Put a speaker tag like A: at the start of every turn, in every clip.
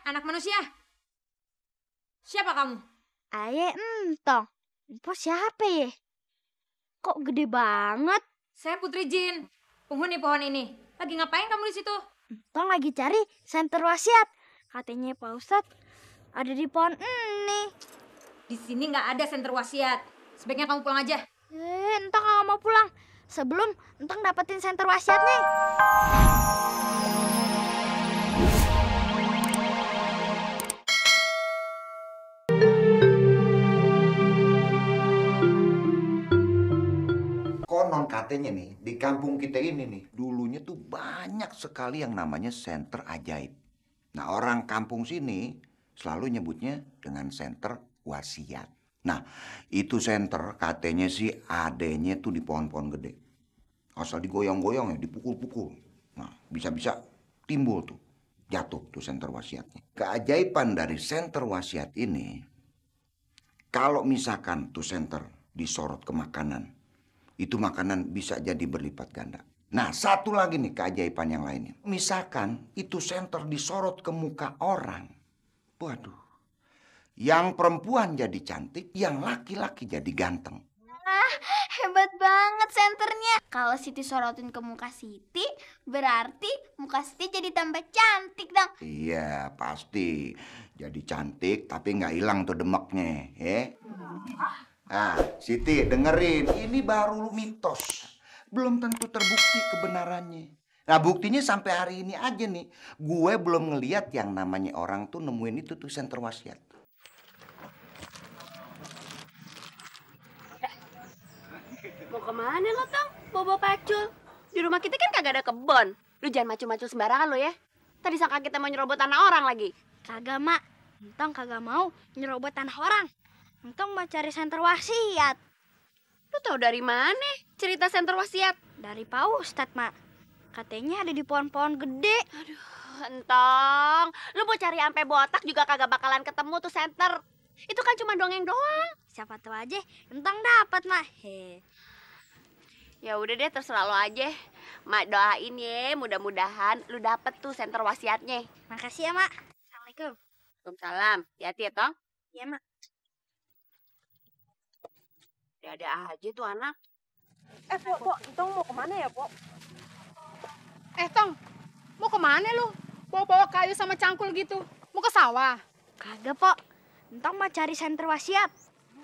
A: anak manusia. Siapa kamu?
B: Aye entong. Empo siapa ya? Kok gede banget?
A: Saya Putri Jin, penghuni pohon ini. Lagi ngapain kamu di situ?
B: Entong lagi cari senter wasiat. Katanya Pak Ustadz ada di pohon ini.
A: Di sini nggak ada senter wasiat. Sebaiknya kamu pulang aja.
B: Entong nggak mau pulang. Sebelum entong dapetin senter wasiatnya.
C: Konon katanya nih, di kampung kita ini nih, dulunya tuh banyak sekali yang namanya senter ajaib. Nah, orang kampung sini selalu nyebutnya dengan senter wasiat. Nah, itu senter katanya sih adanya tuh di pohon-pohon gede. Asal digoyang-goyang ya, dipukul-pukul. Nah, bisa-bisa timbul tuh, jatuh tuh senter wasiatnya. Keajaiban dari senter wasiat ini, kalau misalkan tuh senter disorot ke makanan, itu makanan bisa jadi berlipat ganda. Nah, satu lagi nih keajaiban yang lainnya. Misalkan itu senter disorot ke muka orang. Waduh. Yang perempuan jadi cantik, yang laki-laki jadi ganteng.
B: Hebat banget senternya. Kalau Siti sorotin ke muka Siti, berarti muka Siti jadi tambah cantik dong.
C: Iya, pasti. Jadi cantik tapi nggak hilang tuh demeknya, ya. Nah, Siti dengerin, ini baru mitos. Belum tentu terbukti kebenarannya. Nah, buktinya sampai hari ini aja nih, gue belum ngeliat yang namanya orang tuh nemuin itu tuh senter wasiat.
D: Mau kemana lo, Tong? Bobo pacul. Di rumah kita kan kagak ada kebon. Lu jangan macul-macul sembarangan lo ya. Tadi sangka kita mau nyerobot tanah orang lagi.
B: Kagak, Mak. Entong kagak mau nyerobot tanah orang. Entong mau cari senter wasiat.
D: Lu tahu dari mana cerita senter wasiat?
B: Dari Pak Ustadz, Mak. Katanya ada di pohon-pohon gede.
D: Aduh, Entong. Lu mau cari ampe botak juga kagak bakalan ketemu tuh senter. Itu kan cuma dongeng doang.
B: Siapa tahu aja Entong dapat, Mak.
D: Ya udah deh, terserah lo aja. Mak doain ya, mudah-mudahan lu dapet tuh senter wasiatnya.
B: Makasih ya, Mak. Assalamualaikum.
D: Waalaikumsalam. Hati-hati ya, Tong.
B: Iya, Mak.
D: Ada aja tuh anak.
E: Pok, Tong mau kemana ya, Pok? Tong, mau kemana lu? Bawa-bawa kayu sama cangkul gitu. Mau ke sawah?
B: Kagak, Pok. Entong mau cari senter wasiat.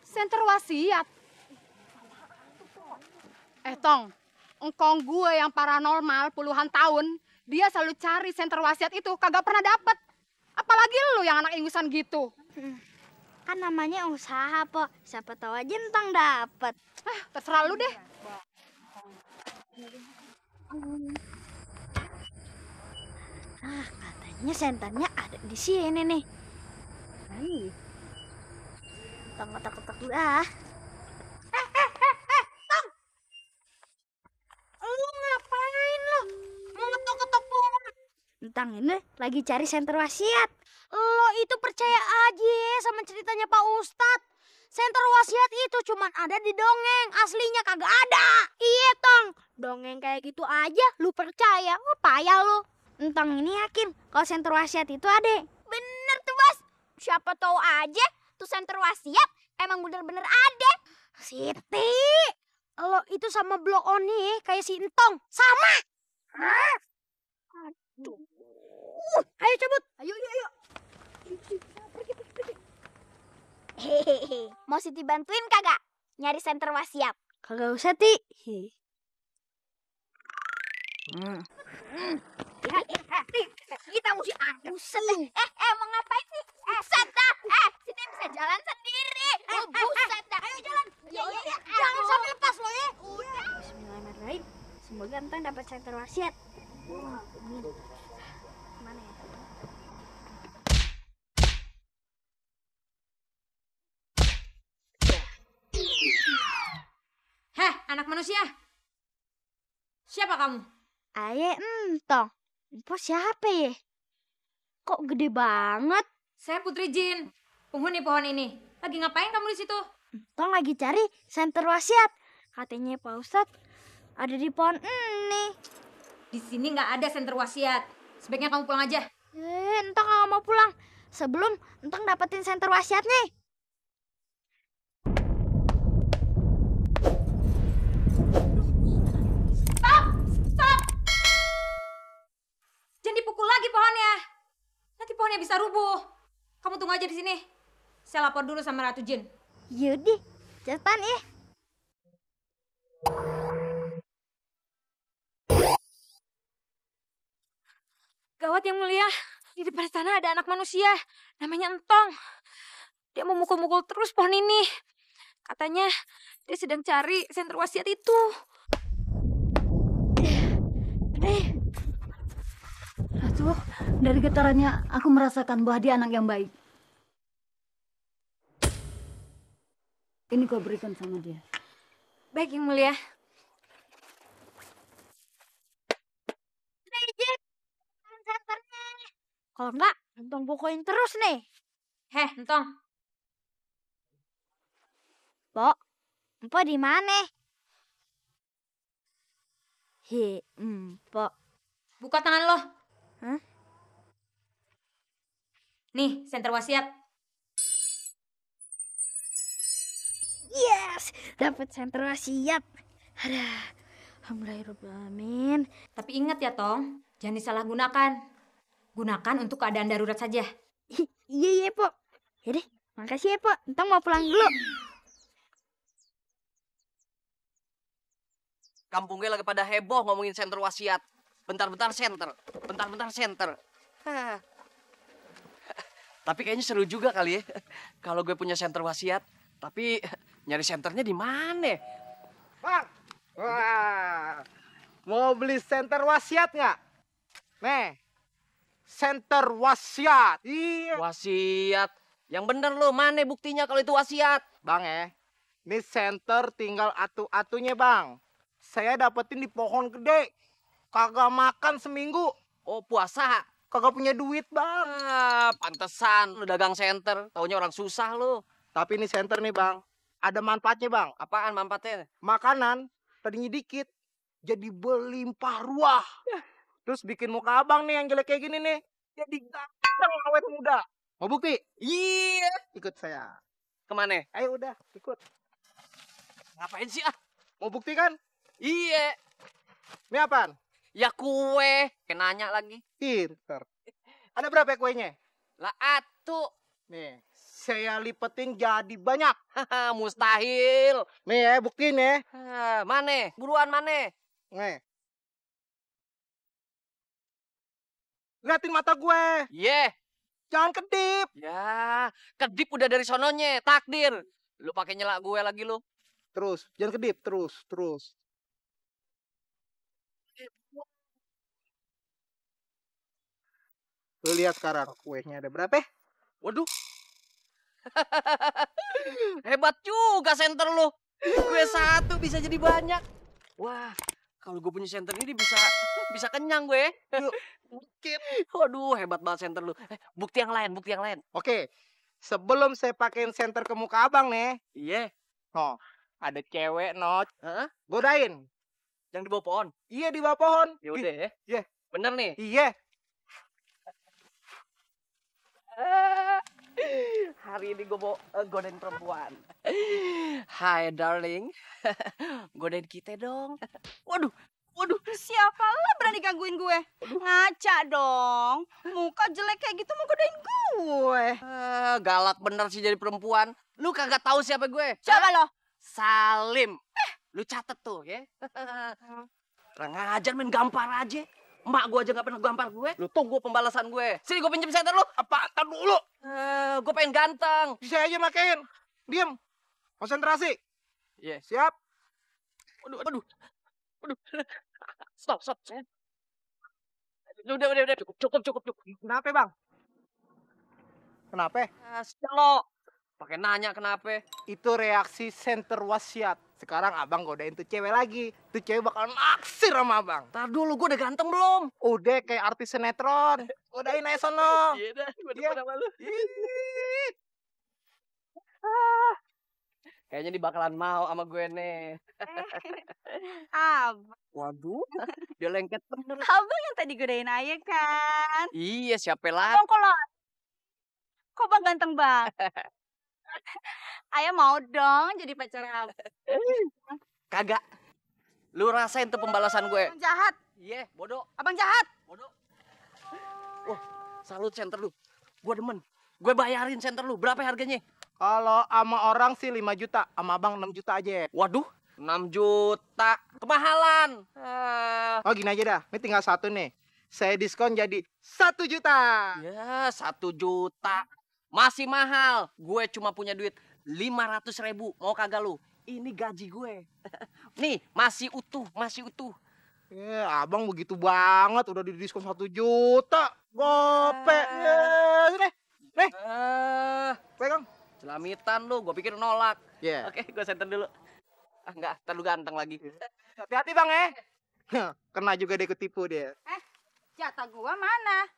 E: Senter wasiat? Tong, engkong gue yang paranormal puluhan tahun, dia selalu cari senter wasiat itu, kagak pernah dapet. Apalagi lu yang anak ingusan gitu.
B: Kan namanya usaha, Pok. Siapa tahu aja Entong dapat.
E: Terserah lu deh.
B: Katanya senternya ada di sini nih. Entong ketok-ketok dulu ah.
E: Tong! Lu ngapain lu? Mau ngetok-ketok pohon?
B: Entong ini lagi cari senter wasiat.
F: Lo itu percaya aja sama ceritanya Pak Ustadz. Senter wasiat itu cuman ada di dongeng, aslinya kagak ada. Iya, Tong. Dongeng kayak gitu aja lu percaya. Oh, payah lu.
B: Entong ini yakin kalau senter wasiat itu ada.
F: Bener tuh, Bos. Siapa tahu aja tuh senter wasiat emang bener-bener ada. Siti, lo itu sama blok Oni kayak si Entong. Sama. Aduh. Ayo cabut. Ayo. Hehehe. Mau Siti bantuin kagak nyari senter wasiat?
B: Kagak usah, Ti.
F: Kita mesti buset. Mau ngapain sih? Buset dah. Sini bisa jalan sendiri. Buset dah. Ayo jalan. Iya. Jangan sampai lepas lo ya. Udah.
B: Bismillahirrahmanirrahim. Semoga Entong dapat senter wasiat. Mana ya?
A: Heh, anak manusia. Siapa kamu?
B: Aye Entong. Empo siapa ya? Kok gede banget?
A: Saya Putri Jin, penghuni pohon ini. Lagi ngapain kamu di situ?
B: Entong lagi cari senter wasiat. Katanya Pak Ustadz ada di pohon ini.
A: Di sini nggak ada senter wasiat. Sebaiknya kamu pulang aja.
F: Entong nggak mau pulang. Sebelum Entong dapetin senter wasiatnya.
A: Stop! Jangan dipukul lagi pohonnya. Nanti pohonnya bisa rubuh. Kamu tunggu aja di sini. Saya lapor dulu sama Ratu Jin.
F: Yaudah, cepetan ya.
A: Gawat Yang Mulia, di depan sana ada anak manusia, namanya Entong. Dia mau mukul-mukul terus pohon ini. Katanya dia sedang cari senter wasiat itu.
G: Ratu, dari getarannya aku merasakan bahwa dia anak yang baik. Ini kau berikan sama dia.
A: Baik Yang Mulia.
F: Senternya. Kalau enggak, Entong pukulin terus nih.
A: Heh, Entong.
F: Pok, Empok di mana? Empok.
A: Buka tangan lo.
F: Hah?
A: Nih, senter wasiat.
F: Yes, dapat senter wasiat. Alhamdulillahirobbilalamin.
A: Tapi ingat ya, Tong. Jangan disalahgunakan. Gunakan untuk keadaan darurat saja.
F: Iya, Pok. Yaudah, makasih ya, Pok. Entong mau pulang dulu.
H: Kampung gue lagi pada heboh ngomongin senter wasiat. Bentar-bentar senter. Bentar-bentar senter. Hah. Tapi kayaknya seru juga kali ya. Kalau gue punya senter wasiat. Tapi nyari senternya di mana?
I: Bang, wah, mau beli senter wasiat nggak? Nih, senter wasiat. Iya.
H: Wasiat. Yang bener lo, mana buktinya kalau itu wasiat?
I: Bang ini senter tinggal atu-atunya bang. Saya dapetin di pohon gede. Kagak makan seminggu.
H: Oh, puasa.
I: Kagak punya duit bang.
H: Ah, pantesan lu dagang senter. Taunya orang susah lo.
I: Tapi ini senter nih bang. Ada manfaatnya bang.
H: Apaan manfaatnya?
I: Makanan tadinya dikit. Jadi berlimpah ruah. Terus bikin muka abang nih yang jelek kayak gini nih. Jadi ganteng awet muda. Mau bukti?
H: Iya.
I: Ikut saya.
H: Kemana?
I: Ayo udah ikut.
H: Ngapain sih ah?
I: Mau bukti kan?
H: Iya.
I: Ini apaan?
H: Ya kue. Kayak nanya lagi.
I: Pinter. Ada berapa ya kuenya?
H: Lah atu.
I: Nih, saya lipetin jadi banyak.
H: Haha, mustahil.
I: Nih ya, buktiin ya.
H: Mana? Buruan mana?
I: Nih. Liatin mata gue.
H: Iya.
I: Jangan kedip.
H: Ya, kedip udah dari sononya, takdir. Lu pakai nyelak gue lagi lu.
I: Terus, jangan kedip, terus. Lu lihat sekarang kuenya ada berapa?
H: Waduh. Hebat juga senter lu. Gue satu bisa jadi banyak. Wah, kalau gue punya senter ini bisa kenyang gue.
I: Bukit.
H: Waduh, hebat banget senter lu. Bukti yang lain.
I: Oke, sebelum saya pakein senter ke muka abang nih.
H: Iya.
I: Oh, ada cewek not.
H: Hah?
I: Godain.
H: Yang di bawah pohon.
I: Iya di bawah pohon.
H: Ya udah ya.
I: Iya.
H: Bener nih.
I: Iya.
H: Hari ini gue mau godain perempuan. Hai darling. Godain kita dong. Waduh.
E: Siapa lo berani gangguin gue? Ngaca dong. Muka jelek kayak gitu mau godain gue.
H: Galak bener sih jadi perempuan. Lu kagak tahu siapa gue?
E: Siapa lo?
H: Salim. Lu catet tuh ya. Kurang ajar main gampar aja. Emak gue aja gak pernah gampar gue. Lu tunggu pembalasan gue. Sini gue pinjem senter lu.
I: Apa? Tar dulu.
H: Gue pengen ganteng.
I: Bisa aja makein. Diam. Konsentrasi.
H: Iya.
I: Siap.
H: Waduh. Stop. Udah. Cukup.
I: Kenapa bang? Kenapa?
H: Lo. Pakai nanya kenapa?
I: Itu reaksi senter wasiat. Sekarang abang godain tuh cewek lagi. Tuh cewek bakal naksir sama abang.
H: Tar dulu, gue udah ganteng belum?
I: Udah kayak artis sinetron. Godain aja sono.
H: Iya dah, gue
I: Iya.
H: depan sama lu. Kayaknya dia bakalan mau sama gue nih.
J: Waduh,
H: Dia lengket bener.
J: abang yang tadi godain Ayah kan?
H: Iya, siapa lagi?
J: Abang kok bang ganteng banget? Ayah mau dong jadi pacar abang.
H: Kagak. Lu rasain tuh pembalasan gue.
J: Abang jahat,
H: Iya, bodoh.
J: abang jahat.
H: Bodoh. Wah, salut center lu. Gue demen. Gue bayarin center lu. Berapa harganya?
I: Kalau sama orang sih 5 juta, sama abang 6 juta aja.
H: Waduh, 6 juta. Kemahalan.
I: Oh gini aja dah, ini tinggal satu nih. Saya diskon jadi 1 juta.
H: Ya, 1 juta. Masih mahal. Gue cuma punya duit 500.000. Mau kagak lu? Ini gaji gue. Nih, masih utuh, masih utuh.
I: Abang begitu banget, udah didiskon 1 juta. Gope. Sini. Nih, pegang.
H: Celamitan lu, gue pikir nolak.
I: Iya.
H: Oke, gue center dulu. Ah, enggak, ntar lu ganteng lagi.
I: Hati-hati bang ya. Kena juga dia ketipu dia.
E: Jatah gua mana?